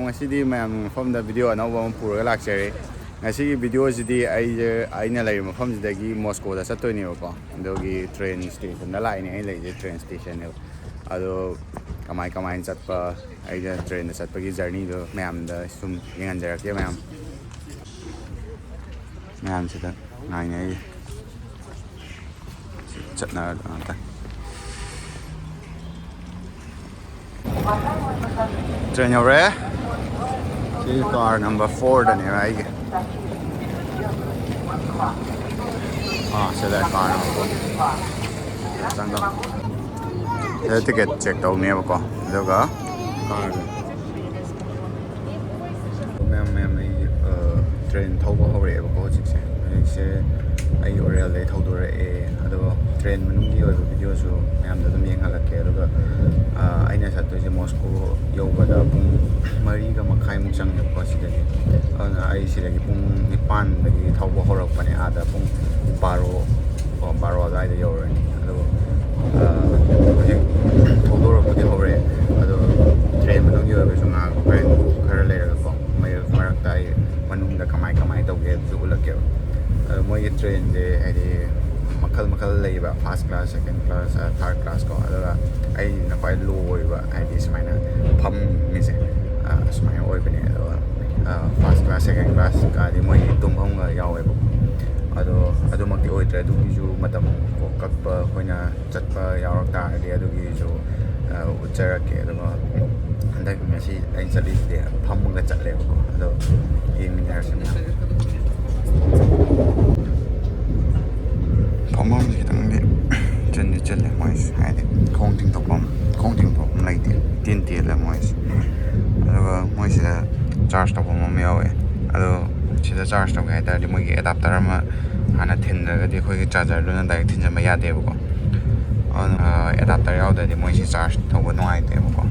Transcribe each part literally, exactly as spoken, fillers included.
ꯉꯁꯤꯗꯤ ꯃꯌꯥꯝꯒꯤ ꯃꯐꯝꯗ ꯚꯤꯗꯤꯑꯣ ꯑꯅꯧꯕ ꯑꯃ ꯄꯨꯔꯒ ꯂꯥꯛꯆꯔꯦ꯫ ꯉꯁꯤꯒꯤ ꯚꯤꯗꯤꯑꯣꯁꯤꯗꯤ ꯑꯩꯁꯦ, ꯑꯩꯅ ꯂꯩꯔꯤꯕ ꯃꯐꯝꯁꯤꯗꯒꯤ ꯃꯣꯁꯀꯣꯗ ꯆꯠꯇꯣꯏꯅꯦꯕꯀꯣ꯫ ꯑꯗꯨꯒꯤ ꯇ꯭ꯔꯦꯟ ꯁ꯭ꯇꯦꯁꯟꯗ ꯂꯥꯛꯏꯅꯦ ꯑꯩꯅ ꯂꯩꯔꯤꯁꯦ, ꯇ꯭ꯔꯦꯟ ꯁ꯭ꯇꯦꯁꯟꯅꯦꯕ꯫ ꯑꯗꯣ ꯀꯃꯥꯏ ꯀꯃꯥꯏꯅ ꯆꯠꯄ, ꯑꯩꯅ ꯇ꯭ꯔꯦꯟꯗ ꯆꯠꯄꯒꯤ ꯖꯔꯅꯤꯗꯣ ꯃꯌꯥꯝꯗ ꯁꯨꯝ ꯌꯦꯡꯍꯟꯖꯔꯛꯀꯦ ꯃꯌꯥꯝ꯫ ꯃꯌꯥꯝꯁꯤꯗ ꯉꯥꯏꯅꯔꯤ꯫ ꯆꯠꯅꯔ ꯉꯥꯛꯇ꯫ ꯇ꯭ꯔꯦꯟ ꯌꯧꯔꯦ꯫ ꯁꯤ ꯀꯥꯔ ꯅꯝꯕꯔ ꯐꯣꯔꯗꯅꯦꯕ ꯑꯩꯒꯤ꯫ ꯑꯥ, ꯁꯤꯗ ꯀꯥꯔ ꯅꯝꯕꯔ ꯐꯣꯔ꯫ ꯆꯪꯉꯣ꯫ ꯁꯤꯗ ꯇꯤꯀꯦꯠ ꯆꯦꯛ ꯇꯧꯅꯦꯕꯀꯣ꯫ ꯑꯗꯨꯒ ꯀꯥꯔ ꯃꯌꯥꯝ, ꯃꯌꯥꯝ, ꯑꯩ, ꯑ, ꯇ꯭ꯔꯦꯟ ꯊꯧꯕ ꯍꯧꯔꯛꯑꯦꯕꯀꯣ ꯍꯧꯖꯤꯛꯁꯦ꯫ ꯍꯧꯖꯤꯛꯁꯦ ꯑꯩ ꯑꯣꯔꯦꯜꯗꯩ ꯊꯧꯗꯣꯔꯛꯑꯦ꯫ ꯑꯗꯣ ꯇ꯭ꯔꯦꯟ ꯃꯅꯨꯡꯒꯤ ꯑꯣꯏꯕ ꯚꯤꯗꯤꯑꯣꯁꯨ ꯃꯌꯥꯝꯗ ꯑꯗꯨꯝ ꯌꯦꯡꯍꯜꯂꯛꯀꯦ꯫ ꯑꯗꯨꯒ, ꯑ, ꯑꯩꯅ ꯆꯠꯇꯣꯏꯁꯦ ꯃꯣꯁꯀꯣ ꯌꯧꯕꯗ ꯄꯨꯡ ꯃꯔꯤꯒ ꯃꯈꯥꯏꯃꯨꯛ ꯆꯪꯉꯦꯕꯀꯣ ꯁꯤꯗꯒꯤ꯫ ꯑꯗꯨꯅ ꯑꯩ ꯁꯤꯗꯒꯤ ꯄꯨꯡ ꯅꯤꯄꯥꯟꯗꯒꯤ ꯊꯧꯕ ꯍꯧꯔꯛꯄꯅꯦ, ꯑꯥꯗ ꯄꯨꯡ ꯕꯥꯔꯣ, ꯀꯣ, ꯕꯥꯔꯣ ꯑꯗꯨꯋꯥꯏꯗ ꯌꯧꯔꯅꯤ꯫ ꯑꯗꯣ, ꯑ, ꯍꯧꯖꯤꯛ ꯊꯧꯗꯣꯔꯛꯄꯗꯤ ꯍꯧꯔꯛꯑꯦ꯫ ꯑꯗꯣ ꯇ꯭ꯔꯦꯟ ꯃꯅꯨꯡꯒꯤ ꯑꯣꯏꯔꯒꯁꯨ ꯉꯥꯏꯍꯥꯛ ꯍꯣꯔꯦꯟ ꯈꯔ ꯂꯩꯔꯒꯀꯣ, ꯃꯔꯛ-, ꯃꯔꯛꯇ ꯑꯩ ꯃꯅꯨꯡꯗ ꯀꯃꯥꯏ ꯀꯃꯥꯏ ꯇꯧꯒꯦ ꯑꯗꯨꯁꯨ ꯎꯠꯂꯛꯀꯦꯕ꯫ ꯑꯗꯣ ꯃꯣꯏꯒꯤ ꯇ꯭ꯔꯦꯟꯁꯦ ꯍꯥꯏꯗꯤ ꯃꯈꯜ ꯃꯈꯜ ꯂꯩꯌꯦꯕ, ꯐꯥꯔꯁ ꯀ꯭ꯂꯥꯁ, ꯁꯦꯀꯦꯟ ꯀ꯭ꯂꯥꯁ, ꯊꯥꯔꯠ ꯀ꯭ꯂꯥꯁ ꯀꯣ꯫ ꯑꯗꯨꯒ ꯑꯩꯅ ꯈ꯭ꯋꯥꯏ ꯂꯣ ꯑꯣꯏꯕ ꯍꯥꯏꯗꯤ ꯁꯨꯃꯥꯏꯅ ꯐꯝꯃꯤꯁꯦ, ꯑ, ꯁꯨꯃꯥꯏꯅ ꯑꯣꯏꯕꯅꯦ꯫ ꯑꯗꯣ, ꯑ, ꯐꯥꯔꯁ ꯀ꯭ꯂꯥꯁ, ꯁꯦꯀꯦꯟ ꯀ꯭ꯂꯥꯁ ꯀꯥꯗꯤ ꯃꯣꯏ ꯇꯨꯝꯐꯝꯒ ꯌꯥꯎꯋꯦꯕꯀꯣ꯫ ꯑꯗꯣ ꯑꯗꯨꯃꯛꯇꯤ ꯑꯣꯏꯗ꯭ꯔꯦ, ꯑꯗꯨꯒꯤꯁꯨ ꯃꯇꯝ ꯀꯣ ꯀꯛꯄ ꯑꯩꯈꯣꯏꯅ ꯆꯠꯄ ꯌꯥꯎꯔꯛ ꯇꯥꯔꯗꯤ ꯑꯗꯨꯒꯤꯁꯨ, ꯑ, ꯎꯠꯆꯔꯛꯀꯦ꯫ ꯑꯗꯨꯒ ꯍꯟꯗꯛ ꯉꯁꯤ ꯑꯩꯅ ꯆꯠꯂꯤꯁꯤꯗꯤ ꯐꯝꯃꯒ ꯆꯠꯂꯦꯕꯀꯣ꯫ ꯑꯗꯣ ꯌꯦꯡꯃꯤꯟꯅꯔꯁꯤ ꯃꯌꯥꯝ꯫ ꯐꯝꯐꯝꯁꯦ ꯈꯤꯇꯪꯗꯤ ꯆꯤꯟꯗꯤ ꯆꯤꯜꯂꯦ ꯃꯣꯏꯁꯦ, ꯍꯥꯏꯗꯤ ꯈꯣꯡ ꯇꯤꯡꯊꯣꯛꯐꯝ, ꯈꯣꯡ ꯇꯤꯡꯊꯣꯛꯐꯝ ꯂꯩꯇꯦ, ꯇꯦꯟ ꯇꯦꯜꯂꯦ ꯃꯣꯏꯁꯦ꯫ ꯑꯗꯨꯒ ꯃꯣꯏꯁꯤꯗ ꯆꯥꯔꯖ ꯇꯧꯐꯝ ꯑꯃ ꯌꯥꯎꯋꯦ꯫ ꯑꯗꯣ ꯁꯤꯗ ꯆꯥꯔꯖ ꯇꯧꯒꯦ ꯍꯥꯏ ꯇꯥꯔꯗꯤ ꯃꯣꯏꯒꯤ ꯑꯦꯗꯥꯞꯇꯔ ꯑꯃ ꯍꯥꯟꯅ ꯊꯤꯟꯗ꯭ꯔꯒꯗꯤ ꯑꯩꯈꯣꯏꯒꯤ ꯆꯥꯔꯖꯔꯗꯨꯅ ꯗꯥꯏꯔꯦꯛ ꯊꯤꯟꯖꯤꯟꯕ ꯌꯥꯗꯦꯕꯀꯣ꯫ ꯑꯗꯨꯅ, ꯑꯦꯗꯥꯞꯇꯔ ꯌꯥꯎꯗ꯭ꯔꯗꯤ ꯃꯣꯏꯁꯤ ꯆꯥꯔꯖ ꯇꯧꯕ ꯅꯨꯡꯉꯥꯏꯇꯦꯕꯀꯣ꯫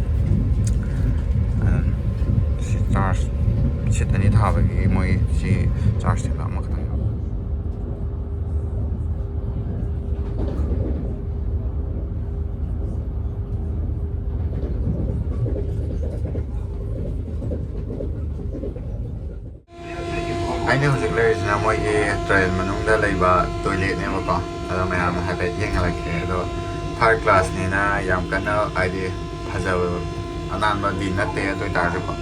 ꯑꯗꯨꯅ ꯁꯤ ꯆꯥꯔꯖ, ꯁꯤꯠ ꯑꯅꯤ ꯊꯥꯕꯒꯤ ꯃꯣꯏ ꯁꯤ ꯆꯥꯔꯖ ꯊꯤꯟꯕ ꯑꯃꯈꯛꯇꯪ ꯌꯥꯎꯋꯦ꯫ ꯑꯩꯅ ꯍꯧꯖꯤꯛ ꯂꯩꯔꯤꯁꯤꯅ ꯃꯣꯏꯒꯤ ꯇ꯭ꯔꯦꯟ ꯃꯅꯨꯡꯗ ꯂꯩꯕ ꯇꯣꯏꯂꯦꯠꯅꯦꯕꯀꯣ꯫ ꯑꯗꯣ ꯃꯌꯥꯝꯅ ꯍꯥꯏꯐꯦꯠ ꯌꯦꯡꯍꯜꯂꯛꯀꯦ꯫ ꯑꯗꯣ ꯊꯥꯔꯠ ꯀ꯭ꯂꯥꯁꯅꯤꯅ ꯌꯥꯝ ꯀꯟꯅ ꯍꯥꯏꯗꯤ ꯐꯖꯕ ꯑꯅꯥꯟꯕꯗꯤ ꯅꯠꯇꯦ꯫ ꯑꯗꯨ ꯑꯣꯏꯇꯥꯔꯁꯨꯀꯣ,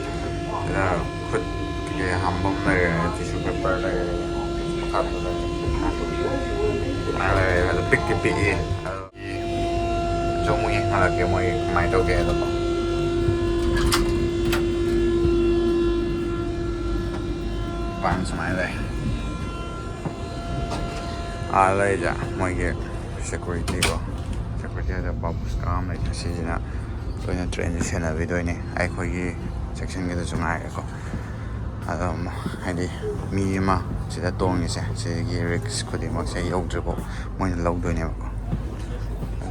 ꯁꯤꯗ ꯈꯨꯠ ꯀꯩꯀꯩ ꯍꯥꯝꯐꯝ ꯂꯩꯔꯦ, ꯇꯤꯁꯨ ꯄꯦꯄꯔ ꯂꯩꯔꯦ, ꯀꯥꯔꯇꯨꯟ ꯂꯩꯔꯦ, ꯃꯌꯥꯝ ꯂꯩꯔꯦ꯫ ꯑꯗꯣ ꯄꯤꯛꯇꯤ ꯄꯤꯛꯏ꯫ ꯑꯗꯣ ꯁꯨ ꯑꯃꯨꯛ ꯌꯦꯡꯍꯜꯂꯛꯀꯦ ꯃꯣꯏ ꯀꯃꯥꯏꯅ ꯇꯧꯒꯦ ꯍꯥꯏꯕꯗꯣ꯫ ꯃꯄꯥꯟ ꯁꯨꯃꯥꯏꯅ ꯂꯩ꯫ ꯑꯥ ꯂꯩꯁꯦ ꯃꯣꯏꯒꯤ ꯁꯦꯀꯨꯔꯤꯇꯤꯀꯣ, ꯁꯦꯀꯨꯔꯤꯇꯤ ꯍꯥꯏꯗ ꯕꯥꯕꯨꯁꯀꯥ ꯑꯃ ꯂꯩꯁꯦ꯫ ꯁꯤꯁꯤꯅ ꯑꯩꯈꯣꯏꯅ ꯇ꯭ꯔꯦꯟꯁꯦ ꯁꯦꯟꯅꯕꯤꯗꯣꯏꯅꯦ, ꯑꯩꯈꯣꯏꯒꯤ ꯁꯦꯛꯁꯟꯒꯤꯗꯁꯨ ꯉꯥꯏꯔꯦꯀꯣ꯫ ꯑꯗꯨꯝ ꯍꯥꯏꯗꯤ ꯃꯤ ꯑꯃ ꯁꯤꯗ ꯇꯣꯡꯉꯤꯁꯦ, ꯁꯤꯒꯤ ꯔꯤꯛꯁ ꯈꯨꯗꯤꯡꯃꯛꯁꯦ ꯌꯧꯗ꯭ꯔꯤꯐꯥꯎ ꯃꯣꯏꯅ ꯂꯧꯗꯣꯏꯅꯦꯕꯀꯣ꯫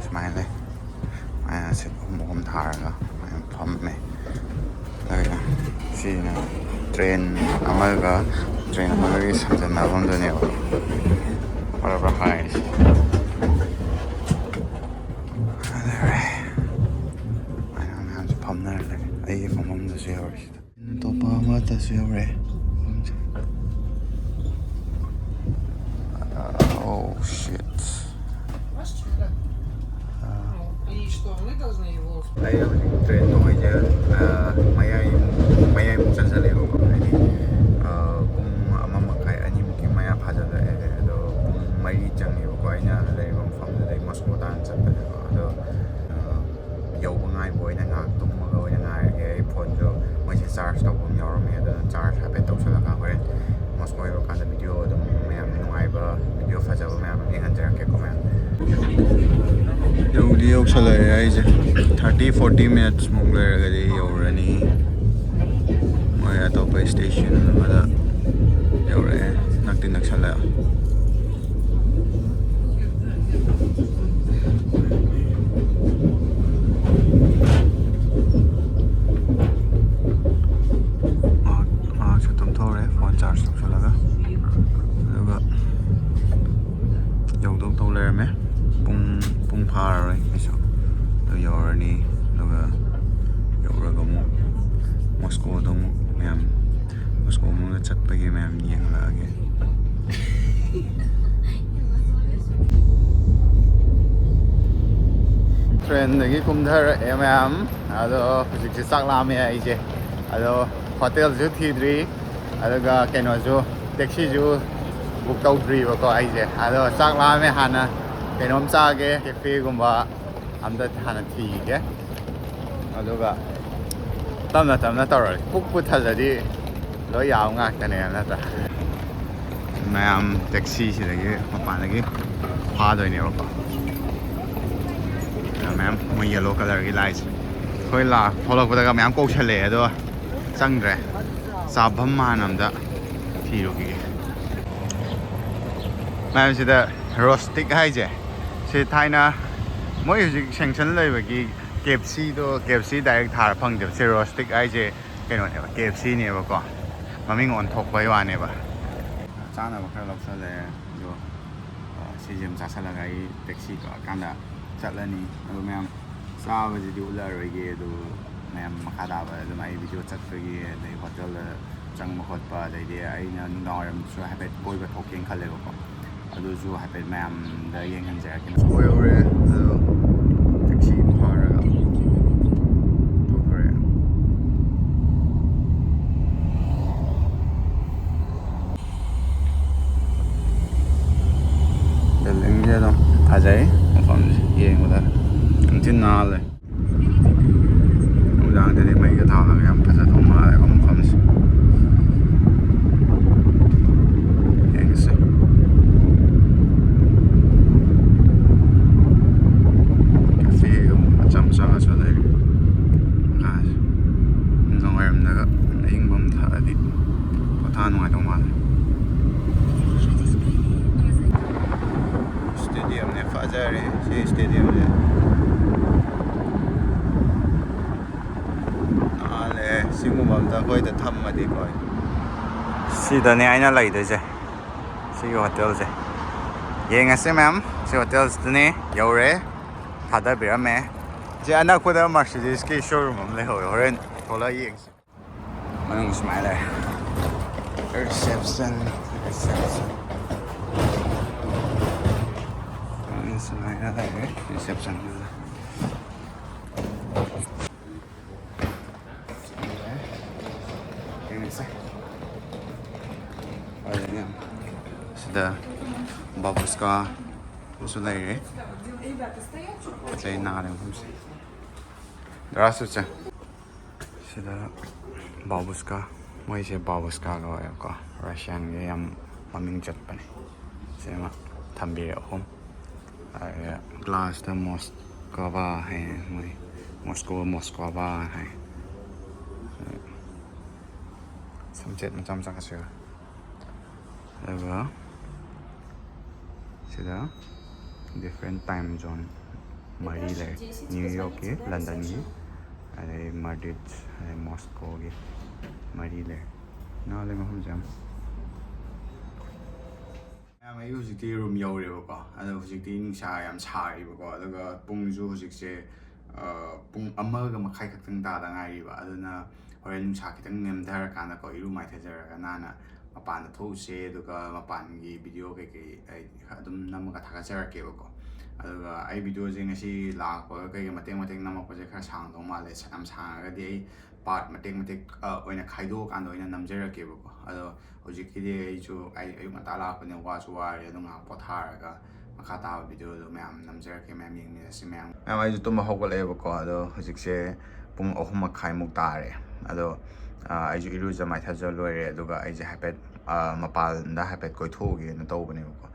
ꯁꯨꯃꯥꯏꯅ ꯂꯩ꯫ ꯁꯨꯃꯥꯏꯅ ꯁꯤꯠ ꯑꯍꯨꯝ ꯑꯍꯨꯝ ꯊꯥꯔꯒ ꯁꯨꯃꯥꯏꯅ ꯐꯝꯃꯦ꯫ ꯑꯗꯨꯒ ꯁꯤꯅ ꯇ꯭ꯔꯦꯟ ꯑꯃꯒ ꯇ꯭ꯔꯦꯟ ꯑꯃꯒꯒꯤ ꯁꯝꯖꯟꯅꯐꯝꯗꯨꯅꯦꯕ꯫ ꯕꯔꯥꯕꯔ ꯍꯥꯏꯔꯤꯁꯦ꯫ ꯑꯗꯨ ꯂꯩꯔꯦ꯫ ꯑꯗꯨꯃꯥꯏꯅ ꯃꯌꯥꯝꯁꯦ ꯐꯝꯅꯔ ꯂꯩꯔꯦ꯫ ꯑꯩꯒꯤ ꯐꯝꯐꯝꯗꯁꯨ ꯌꯧꯔꯦ ꯁꯤꯗ꯫ ꯑꯇꯣꯞꯄ ꯑꯃꯗꯁꯨ ꯌꯧꯔꯦ꯫ Oh shit. ꯑꯩ ꯍꯧꯖꯤꯛ ꯇ꯭ꯔꯦꯟ ꯇꯣꯡꯉꯩꯁꯦ, ꯑ, ꯃꯌꯥꯏ, ꯃꯌꯥꯏꯃꯨꯛ ꯆꯠꯁꯜꯂꯦꯕꯀꯣ꯫ ꯍꯥꯏꯗꯤ, ꯑ, ꯄꯨꯡ ꯑꯃ ꯃꯈꯥꯏ, ꯑꯅꯤꯃꯨꯛꯀꯤ ꯃꯌꯥ ꯐꯥꯖꯜꯂꯛꯑꯦ꯫ ꯑꯗꯣ ꯄꯨꯡ ꯃꯔꯤ ꯆꯪꯉꯦꯕꯀꯣ, ꯑꯩꯅ ꯂꯩꯔꯤꯕ ꯃꯐꯝꯗꯨꯗꯩ ꯃꯣꯁꯀꯣ ꯇꯥꯟꯅ ꯆꯠꯄꯗꯀꯣ꯫ ꯑꯗꯣ, ꯑ, ꯌꯧꯕ ꯉꯥꯏꯕ ꯑꯣꯏꯅ ꯉꯥꯏꯍꯥꯛ ꯇꯨꯝꯃꯒ ꯑꯣꯏꯅ ꯉꯥꯏꯔꯒꯦ꯫ ꯑꯩ ꯐꯣꯟꯁꯨ ꯃꯣꯏꯁꯦ ꯆꯥꯔꯖ ꯇꯧꯕ ꯑꯃ ꯌꯥꯎꯔꯝꯃꯦ, ꯑꯗꯨꯅ ꯆꯥꯔꯖ ꯍꯥꯏꯐꯦꯠ ꯇꯧꯁꯜꯂꯒ ꯍꯣꯔꯦꯟ ꯃꯣꯁꯀꯣ ꯌꯧꯔꯀꯥꯟꯗ ꯚꯤꯗꯤꯑꯣ ꯑꯗꯨꯝ ꯃꯌꯥꯝ ꯅꯨꯡꯉꯥꯏꯕ ꯚꯤꯗꯤꯑꯣ ꯐꯖꯕ ꯃꯌꯥꯝ ꯑꯃ ꯌꯦꯡꯍꯟꯖꯔꯛꯀꯦꯀꯣ ꯃꯌꯥꯝ꯫ ꯌꯧꯗꯤ ꯌꯧꯁꯜꯂꯛꯑꯦ ꯑꯩꯁꯦ꯫ Thirty forty minutes ꯃꯨꯛ ꯂꯩꯔꯒꯗꯤ ꯌꯧꯔꯅꯤ꯫ ꯃꯣꯏ ꯑꯇꯣꯞꯄ ꯁ꯭ꯇꯦꯁꯟ ꯑꯃꯗ ꯌꯧꯔꯛꯑꯦ꯫ ꯅꯛꯇꯤ ꯅꯛꯁꯜꯂꯛꯑꯦ꯫ ꯉꯥꯏꯍꯥꯛ, ꯉꯥꯏꯍꯥꯛꯁꯨ ꯇꯨꯝꯊꯣꯛꯎꯔꯦ ꯐꯣꯟ ꯆꯥꯔꯖ ꯇꯧꯁꯜꯂꯒ꯫ ꯑꯗꯨꯒ ꯌꯧꯗꯧ ꯇꯧ ꯂꯩꯔꯝꯃꯦ꯫ ꯄꯨꯡ, ꯄꯨꯡ ꯐꯥꯔꯔꯣꯏ ꯀꯩꯁꯨ꯫ ꯑꯗꯨ ꯌꯧꯔꯅꯤ꯫ ꯑꯗꯨꯒ ꯌꯧꯔꯒ ꯑꯃꯨꯛ ꯃꯣꯁꯀꯣꯗ ꯑꯃꯨꯛ ꯃꯌꯥꯝ, ꯃꯣꯁꯀꯣ ꯑꯃꯨꯛ ꯆꯠꯄꯒꯤ ꯃꯌꯥꯝ ꯌꯦꯡꯂꯛꯑꯒꯦ꯫ ꯇ꯭ꯔꯦꯟꯗꯒꯤ ꯀꯨꯝꯊꯔꯛꯑꯦ ꯃꯌꯥꯝ꯫ ꯑꯗꯣ ꯍꯧꯖꯤꯛꯁꯦ ꯆꯥꯛ ꯂꯥꯝꯃꯦ ꯑꯩꯁꯦ꯫ ꯑꯗꯣ ꯍꯣꯇꯦꯜꯁꯨ ꯊꯤꯗ꯭ꯔꯤ, ꯑꯗꯨꯒ ꯀꯩꯅꯣꯁꯨ, ꯇꯦꯛꯁꯤꯁꯨ ꯕꯨꯛ ꯇꯧꯗ꯭ꯔꯤꯕꯀꯣ ꯑꯩꯁꯦ꯫ ꯑꯗꯣ ꯆꯥꯛ ꯂꯥꯝꯃꯦ, ꯍꯥꯟꯅ ꯀꯩꯅꯣꯝ ꯆꯥꯒꯦ, ꯀꯦꯐꯦꯒꯨꯝꯕ ꯑꯝꯇ ꯍꯥꯟꯅ ꯊꯤꯒꯦ꯫ ꯑꯗꯨꯒ ꯇꯞꯅ ꯇꯞꯅ ꯇꯧꯔꯒꯦ꯫ ꯄꯨꯛ ꯄꯨꯊꯜꯂꯗꯤ ꯂꯣꯏ ꯌꯥꯕ ꯉꯥꯛꯇꯅꯦ ꯅꯠꯇ꯭ꯔꯥ? ꯃꯌꯥꯝ ꯇꯦꯛꯁꯤꯁꯤꯗꯒꯤ ꯃꯄꯥꯟꯗꯒꯤ ꯐꯥꯗꯣꯏꯅꯦꯕꯀꯣ꯫ ꯃꯌꯥꯝ ꯃꯣꯏ ꯌꯦꯂꯣ ꯀꯂꯔꯒꯤ ꯂꯥꯏꯠꯁꯦ꯫ ꯑꯩꯈꯣꯏ ꯂꯥꯛ ꯊꯣꯛꯂꯛꯄꯗꯒ ꯃꯌꯥꯝ ꯀꯧꯁꯜꯂꯛꯑꯦ, ꯑꯗꯣ ꯆꯪꯗ꯭ꯔꯦ꯫ ꯆꯥꯐꯝ ꯍꯥꯟꯅ ꯑꯝꯇ ꯊꯤꯔꯨꯈꯤꯒꯦ꯫ ꯃꯌꯥꯝꯁꯤꯗ ꯔꯣꯁꯇꯤꯛ ꯍꯥꯏꯁꯦ, ꯁꯤ ꯊꯥꯏꯅ ꯃꯣꯏ ꯍꯧꯖꯤꯛ ꯁꯦꯡꯁꯟ ꯂꯩꯕꯒꯤ ꯀꯦꯞꯁꯤꯗꯣ, ꯀꯦꯞꯁꯤ ꯗꯥꯏꯔꯦꯛ ꯊꯥꯔ ꯐꯪꯗꯦꯕ꯫ ꯁꯤ ꯔꯣꯁꯇꯤꯛ ꯍꯥꯏꯁꯦ ꯀꯩꯅꯣꯅꯦꯕ, ꯀꯦꯞꯁꯤꯅꯦꯕꯀꯣ꯫ ꯃꯃꯤꯡ ꯑꯣꯟꯊꯣꯛꯄꯩ ꯋꯥꯅꯦꯕ꯫ ꯆꯥꯅꯕ ꯈꯔ ꯂꯧꯁꯜꯂꯦ, ꯑꯗꯣ, ꯑ, ꯁꯤꯁꯦ ꯑꯃ ꯆꯥꯁꯜꯂꯒ ꯑꯩ ꯇꯦꯛꯁꯤ ꯀꯛꯑꯀꯥꯟꯗ ꯆꯠꯂꯅꯤ꯫ ꯑꯗꯣ ꯃꯌꯥꯝ ꯆꯥꯕꯁꯤꯗꯤ ꯎꯠꯂꯛꯑꯔꯣꯏꯒꯦ, ꯑꯗꯨ ꯃꯌꯥꯝ ꯃꯈꯥ ꯇꯥꯕ ꯑꯗꯨꯝ ꯑꯩ ꯚꯤꯗꯤꯑꯣ ꯆꯠꯄꯒꯤ, ꯑꯗꯩ ꯍꯣꯇꯦꯜꯗ ꯆꯪꯕ ꯈꯣꯠꯄ, ꯑꯗꯩꯗꯤ ꯑꯩꯅ ꯅꯨꯡꯗꯥꯡꯋꯥꯏꯔꯝꯁꯨ ꯍꯥꯏꯐꯦꯠ ꯀꯣꯏꯕ ꯊꯣꯛꯀꯦꯅ ꯈꯜꯂꯦꯕꯀꯣ꯫ ꯑꯗꯨꯁꯨ ꯍꯥꯏꯐꯦꯠ ꯃꯌꯥꯝꯗ ꯌꯦꯡꯍꯟꯖꯔꯛꯀꯦ꯫ ꯀꯣꯏꯍꯧꯔꯦ, ꯑꯗꯣ ꯇꯦꯛꯁꯤ ꯐꯥꯔꯒ ꯊꯣꯛꯈ꯭ꯔꯦ꯫ ꯕꯤꯜꯗꯤꯡꯁꯦ ꯑꯗꯨꯝ ꯐꯖꯩ, ꯃꯐꯝꯁꯦ ꯌꯦꯡꯕꯗ ꯌꯥꯝ ꯊꯤꯅ ꯅꯥꯜꯂꯦ꯫ ꯅꯨꯡꯗꯥꯡꯗꯗꯤ ꯃꯩꯒ ꯊꯥꯜꯂꯒ ꯌꯥꯝ ꯐꯖꯗꯧ ꯃꯥꯜꯂꯦꯀꯣ ꯃꯐꯝꯁꯦ꯫ ꯌꯦꯡꯁꯦ꯫ ꯀꯦꯐꯦꯒꯨꯝꯕ ꯃꯆꯥ ꯃꯆꯥꯒꯁꯨ ꯂꯩꯔꯤ꯫ ꯉꯥꯁꯦ ꯅꯨꯡꯗꯥꯡꯋꯥꯏꯔꯝꯗꯒ ꯑꯏꯪꯕ ꯑꯃ ꯊꯛꯑꯗꯤ ꯄꯣꯊꯥ ꯅꯨꯡꯉꯥꯏꯗꯧ ꯃꯥꯜꯂꯦ꯫ ꯁ꯭ꯇꯦꯗꯤꯌꯝꯅꯦ, ꯐꯖꯔꯦ ꯁꯤ ꯁ꯭ꯇꯦꯗꯤꯌꯝꯁꯦ꯫ ꯅꯥꯜꯂꯦ꯫ ꯁꯤꯒꯨꯝꯕ ꯑꯝꯇ ꯑꯩꯈꯣꯏꯗ ꯊꯝꯃꯗꯤꯀꯣ꯫ ꯁꯤꯗꯅꯦ ꯑꯩꯅ ꯂꯩꯗꯣꯏꯁꯦ, ꯁꯤꯒꯤ ꯍꯣꯇꯦꯜꯁꯦ꯫ ꯌꯦꯡꯉꯁꯦ ꯃꯌꯥꯝ, ꯁꯤ ꯍꯣꯇꯦꯜꯁꯤꯗꯅꯦ꯫ ꯌꯧꯔꯦ, ꯊꯥꯗꯕꯤꯔꯝꯃꯦ꯫ ꯁꯤ ꯑꯅꯛꯄꯗ Mercedes ꯀꯤ showroom ꯑꯃ ꯂꯩꯍꯧꯋꯦ, ꯍꯣꯔꯦꯟ ꯊꯣꯛꯂꯛꯑ ꯌꯦꯡꯁꯦ꯫ ꯃꯅꯨꯡ ꯁꯨꯃꯥꯏꯅ ꯂꯩꯔꯦ꯫ Reception, reception. ꯑꯅꯤ ꯁꯨꯃꯥꯏꯅ ꯂꯩꯔꯦ reception ꯗꯨꯗ꯫ ꯌꯦꯡꯉꯁꯦ꯫ ꯁꯤꯗ ꯕꯥꯕꯨꯁꯀꯥ ꯑꯃꯁꯨ ꯂꯩꯔꯦ꯫ ꯄꯣꯠ ꯆꯩ ꯅꯥꯔꯦ ꯃꯐꯝꯁꯦ꯫ Здравствуйте꯫ ꯁꯤꯗ ꯕꯥꯕꯨꯁꯀꯥ, ꯃꯣꯏꯁꯦ ꯕꯥꯕꯨꯁꯀꯥ ꯀꯧꯋꯦꯕꯀꯣ, ꯔꯁꯤꯌꯥꯟꯒꯤ ꯌꯥꯝ ꯃꯃꯤꯡ ꯆꯠꯄꯅꯦ꯫ ꯁꯤꯃ ꯊꯝꯕꯤꯔꯦ ꯑꯍꯨꯝ꯫ ꯑꯗꯨꯒ glass ꯇ Moskva ꯍꯥꯏ, ꯃꯣꯏ Moscow, Moskva ꯍꯥꯏ꯫ ꯁꯝꯆꯦꯠ ꯃꯆꯥ ꯃꯆꯥ ꯈꯔꯁꯨ ꯌꯥꯎꯋꯦ꯫ ꯑꯗꯨꯒ ꯁꯤꯗ different time zone ꯃꯔꯤ ꯂꯩ꯫ New York ꯀꯤ, London ꯒꯤ, ꯑꯗꯩ Madrid, ꯑꯗꯩ Moscow ꯒꯤ ꯃꯔꯤ ꯂꯩ꯫ ꯅꯥꯜꯂꯦ ꯃꯐꯝꯁꯦ ꯌꯥꯝ꯫ ꯃꯌꯥꯝ, ꯑꯩ ꯍꯧꯖꯤꯛꯇꯤ room ꯌꯧꯔꯦꯕꯀꯣ꯫ ꯑꯗꯣ ꯍꯧꯖꯤꯛꯇꯤ ꯅꯨꯡꯁꯥ ꯌꯥꯝ ꯁꯥꯔꯤꯕꯀꯣ꯫ ꯑꯗꯨꯒ ꯄꯨꯡꯁꯨ ꯍꯧꯖꯤꯛꯁꯦ, ꯑ, ꯄꯨꯡ ꯑꯃꯒ ꯃꯈꯥꯏ ꯈꯛꯇꯪ ꯇꯥꯗ ꯉꯥꯏꯔꯤꯕ꯫ ꯑꯗꯨꯅ ꯍꯣꯔꯦꯟ ꯅꯨꯡꯁꯥ ꯈꯤꯇꯪ ꯅꯦꯝꯊꯔꯀꯥꯟꯗꯀꯣ, ꯏꯔꯨ ꯃꯥꯏꯊꯖꯔꯒ ꯅꯥꯟꯅ ꯃꯄꯥꯟꯗ ꯊꯣꯛꯎꯁꯦ꯫ ꯑꯗꯨꯒ ꯃꯄꯥꯟꯒꯤ video ꯀꯩꯀꯩ ꯑꯩ ꯑꯗꯨꯝ ꯅꯝꯃꯒ ꯊꯥꯒꯠꯆꯔꯛꯀꯦꯕꯀꯣ꯫ ꯑꯗꯨꯒ ꯑꯩ video ꯁꯦ ꯉꯁꯤ ꯂꯥꯛꯄꯒ ꯀꯩꯒ ꯃꯇꯦꯛ ꯃꯇꯦꯛ ꯅꯝꯃꯛꯄꯁꯦ ꯈꯔ ꯁꯥꯡꯗꯧ ꯃꯥꯜꯂꯦ꯫ ꯁ-, ꯌꯥꯝ ꯁꯥꯡꯉꯒꯗꯤ ꯑꯩ part ꯃꯇꯦꯛ ꯃꯇꯦꯛ, ꯑ, ꯑꯣꯏꯅ ꯈꯥꯏꯗꯣꯛꯑꯀꯥꯟꯗ ꯑꯣꯏꯅ ꯅꯝꯖꯔꯛꯀꯦꯕꯀꯣ꯫ ꯑꯗꯣ ꯍꯧꯖꯤꯛꯀꯤꯗꯤ ꯑꯩꯁꯨ, ꯑꯩ ꯑꯌꯨꯛ ꯉꯟꯇꯥ ꯂꯥꯛꯄꯅꯤꯅ ꯋꯥꯁꯨ ꯋꯥꯔꯦ, ꯑꯗꯣ ꯉꯥꯏꯍꯥꯛ ꯄꯣꯊꯥꯔꯒ ꯃꯈꯥ ꯇꯥꯕ video ꯗꯣ ꯃꯌꯥꯝ ꯅꯝꯖꯔꯛꯀꯦ, ꯃꯌꯥꯝ ꯌꯦꯡꯃꯤꯟꯅꯁꯤ ꯃꯌꯥꯝ꯫ ꯃꯌꯥꯝ, ꯑꯩꯁꯨ ꯇꯨꯝꯕ ꯍꯧꯒꯠꯂꯛꯑꯦꯕꯀꯣ꯫ ꯑꯗꯣ ꯍꯧꯖꯤꯛꯁꯦ ꯄꯨꯡ ꯑꯍꯨꯝ ꯃꯈꯥꯏꯃꯨꯛ ꯇꯥꯔꯦ꯫ ꯑꯗꯣ, ꯑ, ꯑꯩꯁꯨ ꯏꯔꯨꯖ ꯃꯥꯏꯊꯖ ꯂꯣꯏꯔꯦ꯫ ꯑꯗꯨꯒ ꯑꯩꯁꯦ ꯍꯥꯏꯐꯦꯠ, ꯑ, ꯃꯄꯥꯟꯗ ꯍꯥꯏꯐꯦꯠ ꯀꯣꯏꯊꯣꯛꯎꯒꯦꯅ ꯇꯧꯕꯅꯦꯕꯀꯣ꯫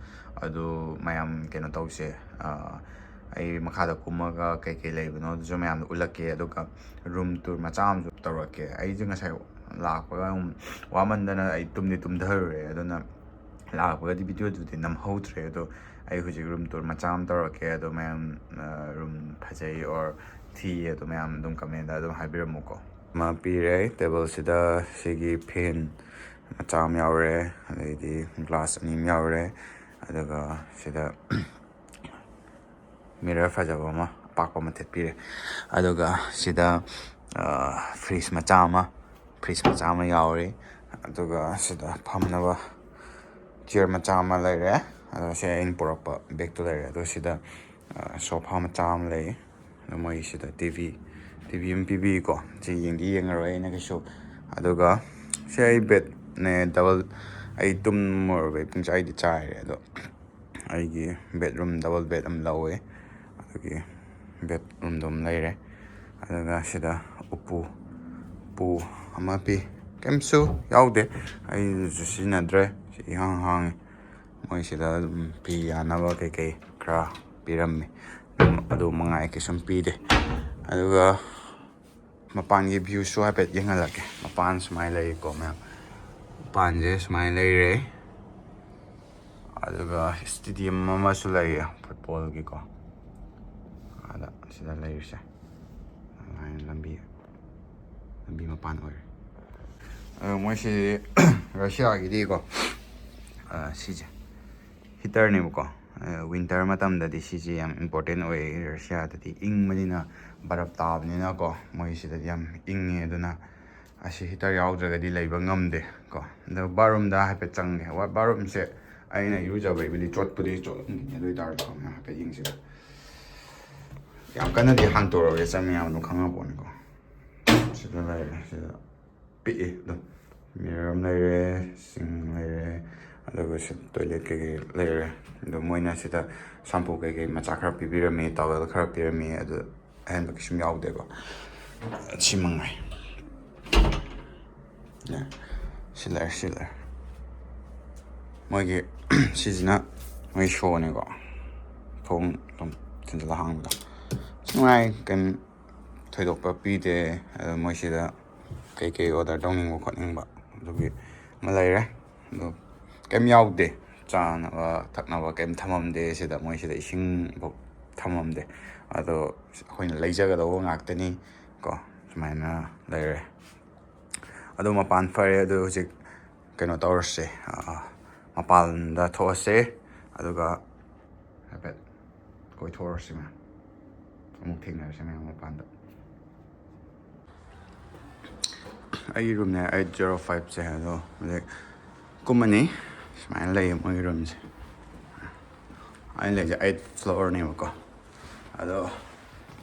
ꯑꯗꯨ ꯃꯌꯥꯝ ꯀꯩꯅꯣ ꯇꯧꯁꯦ, ꯑ, ꯑꯩ ꯃꯈꯥꯗ ꯀꯨꯝꯃꯒ ꯀꯩꯀꯩ ꯂꯩꯕꯅꯣ ꯑꯗꯨꯁꯨ ꯃꯌꯥꯝꯗꯣ ꯎꯠꯂꯛꯀꯦ꯫ ꯑꯗꯨꯒ room tour ꯃꯆꯥ ꯑꯃꯁꯨ ꯇꯧꯔꯛꯀꯦ꯫ ꯑꯩꯁꯦ ꯉꯁꯥꯏ ꯂꯥꯛꯄꯒ ꯑꯗꯨꯝ ꯋꯥꯃꯟꯗꯅ ꯑꯩ ꯇꯨꯝꯗꯤ ꯇꯨꯝꯊꯔꯨꯔꯦ꯫ ꯑꯗꯨꯅ ꯂꯥꯛꯄꯒꯗꯤ video ꯗꯨꯗꯤ ꯅꯝꯍꯧꯗ꯭ꯔꯦ꯫ ꯑꯗꯣ ꯑꯩ ꯍꯧꯖꯤꯛ room tour ꯃꯆꯥ ꯑꯃ ꯇꯧꯔꯛꯀꯦ꯫ ꯑꯗꯣ ꯃꯌꯥꯝ, ꯑ, room ꯐꯖꯩ or ꯊꯤꯌꯦ ꯑꯗꯣ ꯃꯌꯥꯝ ꯑꯗꯨꯝ comment ꯇ ꯑꯗꯨꯝ ꯍꯥꯏꯕꯤꯔꯝꯃꯨꯀꯣ꯫ ꯑꯃ ꯄꯤꯔꯦ꯫ Table ꯁꯤꯗ ꯁꯤꯒꯤ fan ꯃꯆꯥ ꯑꯃ ꯌꯥꯎꯔꯦ, ꯑꯗꯩꯗꯤ glass ꯑꯅꯤ ꯑꯃ ꯌꯥꯎꯔꯦ, ꯑꯗꯨꯒ ꯁꯤꯗ mirror ꯐꯖꯕ ꯑꯃ ꯑꯄꯥꯛꯄ ꯑꯃ ꯊꯦꯠꯄꯤꯔꯦ꯫ ꯑꯗꯨꯒ ꯁꯤꯗ, ꯑ, fridge ꯃꯆꯥ ꯑꯃ, fridge ꯃꯆꯥ ꯑꯃ ꯌꯥꯎꯔꯦ꯫ ꯑꯗꯨꯒ ꯁꯤꯗ ꯐꯝꯅꯕ ꯆꯤꯌꯔ ꯃꯆꯥ ꯑꯃ ꯂꯩꯔꯦ꯫ ꯑꯗꯣ ꯁꯤ ꯑꯩꯅ ꯄꯨꯔꯛꯄ ꯕꯦꯒꯇꯣ ꯂꯩꯔꯦ꯫ ꯑꯗꯣ ꯁꯤꯗ ꯁꯣꯐꯥ ꯃꯆꯥ ꯑꯃ ꯂꯩ꯫ ꯑꯗꯣ ꯃꯣꯏ ꯁꯤꯗ ꯇꯤ ꯚꯤ ꯇꯤ ꯚꯤ ꯑꯃ ꯄꯤꯕꯤꯀꯣ꯫ ꯁꯤ ꯌꯦꯡꯗꯤ ꯌꯦꯡꯉꯔꯣꯏ ꯑꯩꯅ ꯀꯩꯁꯨ꯫ ꯑꯗꯨꯒ ꯁꯤ ꯑꯩ ꯕꯦꯗꯅꯦ, ꯗꯕꯜ꯫ ꯑꯩ ꯇꯨꯝꯃꯨꯔꯕꯩ ꯄꯨꯡꯆꯥꯏꯗꯤ ꯆꯥꯏꯔꯦ꯫ ꯑꯗꯣ ꯑꯩꯒꯤ ꯕꯦꯗꯔꯨꯝ ꯗꯕꯜ ꯕꯦꯗ ꯑꯃ ꯂꯧꯋꯦ꯫ ꯑꯗꯨꯒꯤ ꯕꯦꯗꯔꯨꯝꯗꯣ ꯑꯃ ꯂꯩꯔꯦ꯫ ꯑꯗꯨꯒ ꯁꯤꯗ ꯎꯄꯨ ꯎꯄꯨ ꯑꯃ ꯄꯤ꯫ ꯀꯩꯝꯁꯨ ꯌꯥꯎꯗꯦ꯫ ꯑꯩꯁꯨ ꯁꯤꯖꯤꯟꯅꯗ꯭ꯔꯦ꯫ ꯁꯤ ꯏꯍꯥꯡ ꯍꯥꯡꯉꯤ꯫ ꯃꯣꯏꯁꯤꯗ ꯑꯗꯨꯝ ꯐꯤ ꯌꯥꯅꯕ ꯀꯩꯀꯩ ꯈꯔ ꯄꯤꯔꯝꯃꯤ꯫ ꯑꯗꯨ ꯃꯉꯥꯏ, ꯀꯩꯁꯨꯝ ꯄꯤꯗꯦ꯫ ꯑꯗꯨꯒ ꯃꯄꯥꯟꯒꯤ ꯚ꯭ꯌꯨꯁꯨ ꯍꯥꯏꯐꯦꯠ ꯌꯦꯡꯍꯜꯂꯛꯀꯦ꯫ ꯃꯄꯥꯟ ꯁꯨꯃꯥꯏꯅ ꯂꯩꯀꯣ ꯃꯌꯥꯝ꯫ ꯃꯄꯥꯟꯁꯦ ꯁꯨꯃꯥꯏꯅ ꯂꯩꯔꯦ꯫ ꯑꯗꯨꯒ ꯏꯁꯇꯦꯗꯤꯌꯝ ꯑꯃꯁꯨ ꯂꯩꯌꯦ ꯐꯨꯠꯕꯣꯜꯒꯤꯀꯣ꯫ ꯑꯗ ꯁꯤꯗ ꯂꯩꯔꯤꯁꯦ ꯑꯗꯨꯃꯥꯏꯅ ꯂꯝꯕꯤ ꯂꯝꯕꯤ ꯃꯄꯥꯟ ꯑꯣꯏꯔꯦ꯫ ꯑꯗꯣ ꯃꯣꯏꯁꯤ ꯔꯁꯤꯌꯥꯒꯤꯗꯤꯀꯣ, ꯑ, ꯁꯤꯁꯦ ꯍꯤꯇꯔꯅꯦꯕꯀꯣ꯫ ꯋꯤꯟꯇꯔ ꯃꯇꯝꯗꯗꯤ ꯁꯤꯁꯦ ꯌꯥꯝ ꯏꯝꯄꯣꯔꯇꯦꯟ ꯑꯣꯏꯌꯦ꯫ ꯔꯁꯤꯌꯥꯗꯗꯤ ꯏꯪꯕꯅꯤꯅ, ꯕꯔꯞ ꯇꯥꯕꯅꯤꯅꯀꯣ, ꯃꯣꯏ ꯁꯤꯗꯗꯤ ꯌꯥꯝ ꯏꯪꯉꯦ꯫ ꯑꯗꯨꯅ ꯑꯁꯤ ꯍꯤꯇꯔ ꯌꯥꯎꯗ꯭ꯔꯒꯗꯤ ꯂꯩꯕ ꯉꯝꯗꯦ ꯀꯣ꯫ ꯑꯗꯣ ꯕꯥꯠꯔꯨꯝꯗ ꯍꯥꯏꯐꯦꯠ ꯆꯪꯒꯦ꯫ ꯍꯣꯏ, ꯕꯥꯠꯔꯨꯝꯁꯦ ꯑꯩꯅ ꯏꯔꯨꯖꯕꯩꯕꯨꯗꯤ ꯆꯣꯠꯄꯨꯗꯤ ꯆꯣꯠꯂꯝꯈꯤꯅꯤ꯫ ꯑꯗꯨ ꯑꯣꯏꯇꯥꯔꯁꯨ ꯍꯥꯏꯐꯦꯠ ꯌꯦꯡꯁꯤꯔ꯫ ꯌꯥꯝ ꯀꯟꯅꯗꯤ ꯍꯥꯡꯇꯣꯔꯛꯑꯣꯏ, ꯆꯪ ꯃꯌꯥꯝꯗꯣ ꯈꯪꯉ ꯄꯣꯠꯅꯤꯀꯣ꯫ ꯁꯤꯗ ꯂꯩꯔꯦ꯫ ꯁꯤꯗ ꯄꯤꯛꯑꯦ ꯑꯗꯨꯝ꯫ ꯃꯤꯔꯔ ꯑꯃ ꯂꯩꯔꯦ, ꯁꯤꯡ ꯂꯩꯔꯦ, ꯑꯗꯨꯒ ꯁꯤ ꯇꯣꯏꯂꯦꯠ ꯀꯩꯀꯩ ꯂꯩꯔꯦ꯫ ꯑꯗꯣ ꯃꯣꯏꯅ ꯁꯤꯗ ꯁꯥꯝꯄꯨ ꯀꯩꯀꯩ ꯃꯆꯥ ꯈꯔ ꯄꯤꯕꯤꯔꯝꯃꯤ, ꯇꯥꯋꯦꯜ ꯈꯔ ꯄꯤꯔꯝꯃꯤ꯫ ꯑꯗꯨ ꯑꯍꯦꯟꯕ ꯀꯩꯁꯨꯝ ꯌꯥꯎꯗꯦꯀꯣ꯫ ꯁꯤ ꯃꯉꯥꯏ꯫ ꯌꯥ, ꯁꯤ ꯂꯩꯔꯦ, ꯁꯤ ꯂꯩꯔꯦ꯫ ꯃꯣꯏꯒꯤ ꯁꯤꯁꯤꯅ ꯃꯣꯏ ꯁꯣꯅꯦꯀꯣ꯫ ꯊꯣꯡ ꯑꯗꯨꯝ ꯊꯤꯟꯖꯤꯜꯂ ꯍꯥꯡꯕꯗꯣ꯫ ꯁꯤ ꯃꯉꯥꯏ, ꯀꯩꯝ ꯊꯣꯏꯗꯣꯛꯄ ꯄꯤꯗꯦ꯫ ꯑꯗꯣ ꯃꯣꯏꯁꯤꯗ ꯀꯩꯀꯩ ꯑꯣꯔꯗꯔ ꯇꯧꯅꯤꯡꯕ ꯈꯣꯠꯅꯤꯡꯕ ꯑꯗꯨꯒꯤ ꯑꯃ ꯂꯩꯔꯦ꯫ ꯑꯗꯣ ꯀꯩꯝ ꯌꯥꯎꯗꯦ, ꯆꯥꯅꯕ ꯊꯛꯅꯕ ꯀꯩꯝ ꯊꯝꯃꯝꯗꯦ ꯁꯤꯗ꯫ ꯃꯣꯏꯁꯤꯗ ꯏꯁꯤꯡꯐꯥꯎ ꯊꯝꯃꯝꯗꯦ꯫ ꯑꯗꯣ ꯑꯩꯈꯣꯏꯅ ꯂꯩꯖꯒꯗꯧꯕ ꯉꯥꯛꯇꯅꯤ ꯀꯣ꯫ ꯁꯨꯃꯥꯏꯅ ꯂꯩꯔꯦ꯫ ꯑꯗꯣ ꯃꯄꯥꯟ ꯐꯔꯦ꯫ ꯑꯗꯣ ꯍꯧꯖꯤꯛ ꯀꯩꯅꯣ ꯇꯧꯔꯁꯦ, ꯑꯥ, ꯃꯄꯥꯟꯗ ꯊꯣꯛꯑꯁꯦ꯫ ꯑꯗꯨꯒ ꯍꯥꯏꯐꯦꯠ ꯀꯣꯏꯊꯣꯛꯎꯔꯁꯤ ꯃꯌꯥꯝ꯫ ꯑꯃꯨꯛ ꯊꯦꯡꯅꯔꯁꯤ ꯃꯌꯥꯝ ꯃꯄꯥꯟꯗ꯫ ꯑꯩꯒꯤ ꯔꯨꯝꯅꯦ ꯑꯩꯠ ꯖꯦꯔꯣ ꯐꯥꯏꯚꯁꯦ꯫ ꯑꯗꯣ ꯍꯧꯖꯤꯛ ꯀꯨꯝꯃꯅꯤ꯫ ꯁꯨꯃꯥꯏꯅ ꯂꯩꯌꯦ ꯃꯣꯏꯒꯤ ꯔꯨꯝꯁꯦ꯫ ꯑꯩꯅ ꯂꯩꯁꯦ ꯑꯩꯠ ꯐ꯭ꯂꯣꯔꯅꯦꯕꯀꯣ꯫ ꯑꯗꯣ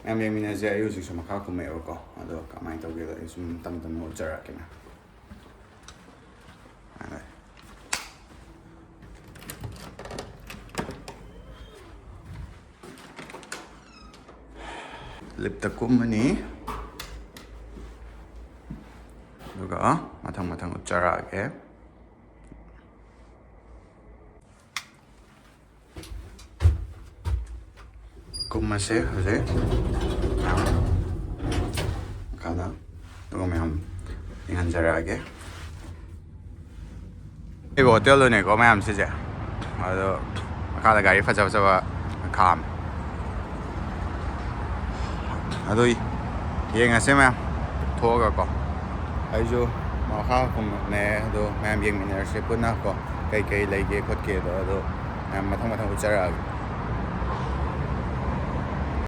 ꯃꯌꯥꯝ ꯌꯦꯡꯃꯤꯟꯅꯁꯦ꯫ ꯑꯩ ꯍꯧꯖꯤꯛꯁꯨ ꯃꯈꯥ ꯀꯨꯝꯃꯛꯑꯦꯕꯀꯣ꯫ ꯑꯗꯣ ꯀꯃꯥꯏꯅ ꯇꯧꯒꯦꯗꯣ ꯑꯩ ꯁꯨꯝ ꯇꯝ ꯇꯝꯅ ꯎꯠꯆꯔꯛꯀꯦ ꯃꯌꯥꯝ꯫ ꯂꯤꯞꯇ ꯀꯨꯝꯃꯅꯤ꯫ ꯑꯗꯨꯒ ꯃꯊꯪ ꯃꯊꯪ ꯎꯠꯆꯔꯛꯑꯒꯦ꯫ ꯀꯨꯝꯃꯁꯦ ꯍꯧꯖꯤꯛ꯫ ꯃꯈꯥꯗ꯫ ꯑꯗꯨꯒ ꯃꯌꯥꯝ ꯌꯦꯡꯍꯟꯖꯔꯛꯑꯒꯦ꯫ ꯑꯩꯕꯨ ꯍꯣꯇꯦꯜꯗꯨꯅꯦꯀꯣ ꯃꯌꯥꯝ ꯁꯤꯁꯦ꯫ ꯑꯗꯣ ꯃꯈꯥꯗ ꯒꯥꯔꯤ ꯐꯖ ꯐꯖꯕ ꯈꯥꯝꯃꯦ꯫ ꯑꯗꯨ ꯌꯦꯡꯉꯁꯦ ꯃꯌꯥꯝ ꯊꯣꯛꯑꯒꯀꯣ꯫ ꯑꯩꯁꯨ ꯃꯈꯥ ꯀꯨꯝꯃꯛꯅꯦ꯫ ꯑꯗꯣ ꯃꯌꯥꯝ ꯌꯦꯡꯃꯤꯟꯅꯔꯁꯦ ꯄꯨꯟꯅ ꯀꯣ꯫ ꯀꯩ ꯀꯩ ꯂꯩꯒꯦ ꯈꯣꯠꯀꯦꯗꯣ ꯑꯗꯣ ꯃꯌꯥꯝ ꯃꯊꯪ ꯃꯊꯪ ꯎꯠꯆꯔꯛꯑꯒꯦ꯫